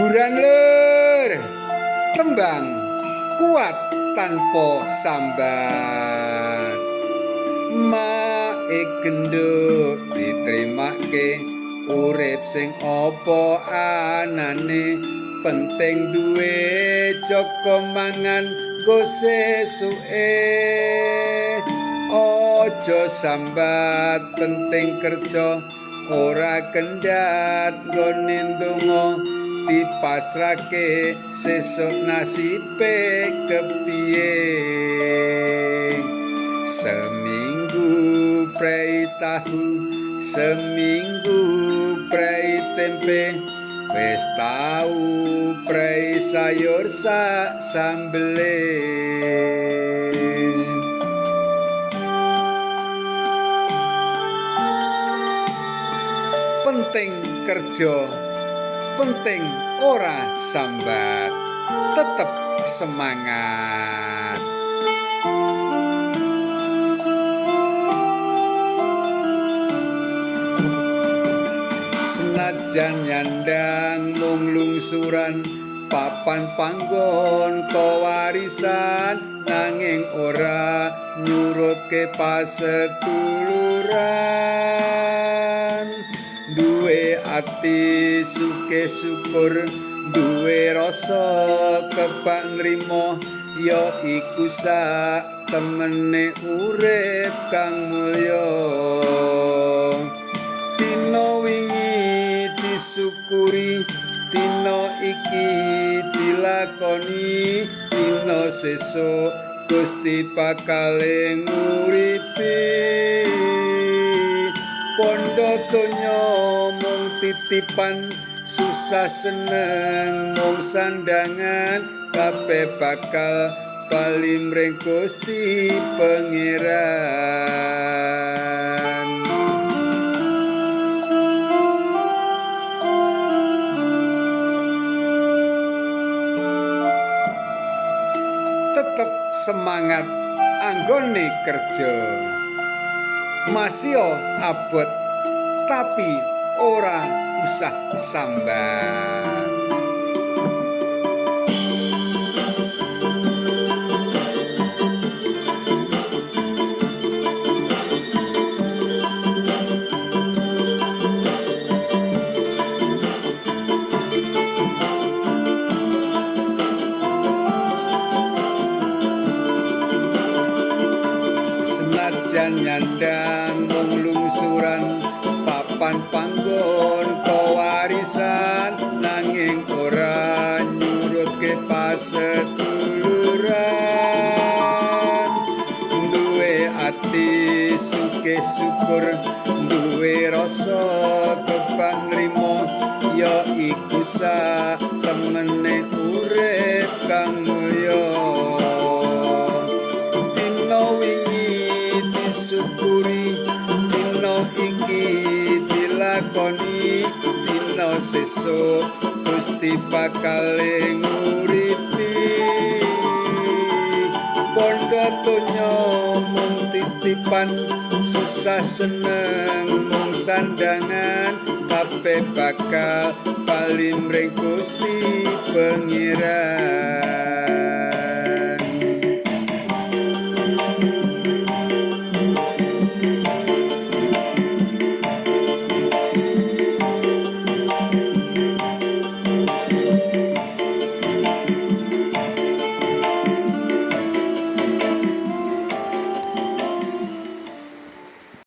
Hiburan lur, tembang kuat tanpa sambat. Mae genduk ditrimake, urip sing apa anane, penting duwe joko mangan nggo sesuke. Aja sambat, penting kerja, ora kendhat nggone ndonga, dipasrahke sesuk nasibe kepiye. Seminggu prei tahu, seminggu prei tempe, wis tau prei sayur sak sambele. Penting kerja, penting ora sambat, tetep semangat. Senajan nyandang mung lungsuran, papan panggon kewarisan, nanging ora nyurutke paseduluran. Duwe ati sugih syukur, duwe rasa kebak nrimo, ya iku sak temene urip kang mulya. Dina wingi disyukuri, dina iki dilakoni, dina sesuk Gusti bakal nguripi. Pondo donya mung titipan, susah seneng mung sandangan, kabeh bakal bali mring Gusti Pangeran. Tetep semangat anggone kerja. Masio abot tapi ora usah sambat. Senajan nyandang mung lungsuran, papan panggon kewarisan, nanging ora nyurutke paseduluran. Duwe ati sugih syukur, duwe rasa kebak nrimo, ya iku sak temene urip kang mulya. Dina wingi disyukuri, dina iki dilakoni, dina sesuk Gusti bakal nguripi. Pondo donya mung titipan, susah seneng mung sandangan, kabeh bakal bali mring Gusti Pangeran.